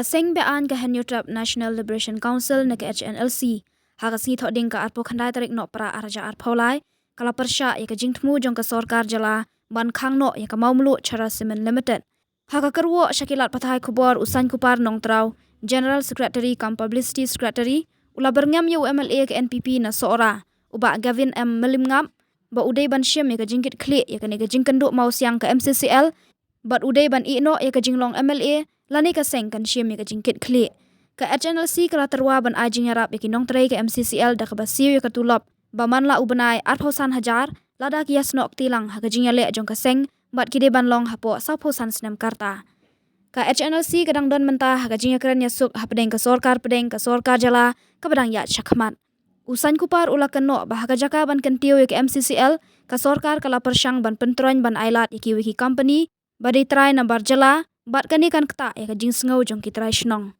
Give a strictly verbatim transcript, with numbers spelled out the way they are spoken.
Ka seng beaiñ ka Hynñiewtrep National Liberation Council ne ka H N L C, ha ka sngi Thohdieng ka arphew khyndai tarik Nohprah arhajar arphew lai, ka la pyrshah ïa ka jingthmu jong ka sorkar jylla ban khang noh ïa ka Mawmluh Chhara Cement Limited. Ha ka kyrwoh sha ki lad pathai khubor, u Saiñkupar Nongtraw, General Secretary cum Publicity Secretary, u la byrngem ïa u M L A ka N P P na Sohra, u Bah Gavin M Mylliemngap, ba u dei ban shim ïa ka jingkitkhlieh ïa kane ka jingkynduh mawsiang ka M C C L, bad u dei ban ïeh noh ïa ka jinglong M L A, lane ka seng kan shim ïa ka jingkitkhlieh. Ka H N L C ka la tyrwa ban ai jingïarap ïa ki nongtrei ka M C C L da kaba siew ïa ka tulop ba man la u bnai arphew san hajar, lada ki ïasnoh kti lang ha ka jingïaleh jong ka seng, bad ki dei ban long hapoh sawphew san snem ka rta. Ka H N L C ka dang don mynta ha ka jingïakren ïasuk hapdeng ka sorkar pdeng ka sorkar jylla kaba dang ïaid shakhmat. U Saiñkupar u la kynnoh ba ha ka jaka ban kyntiew ïa ka M C C L, ka sorkar ka la pyrshang ban pyntroiñ ban ailad ïa kiwei ki company ba dei trai nambar jylla, bad kane kan ktah ïa ka jingsngew jong ki trai shnong.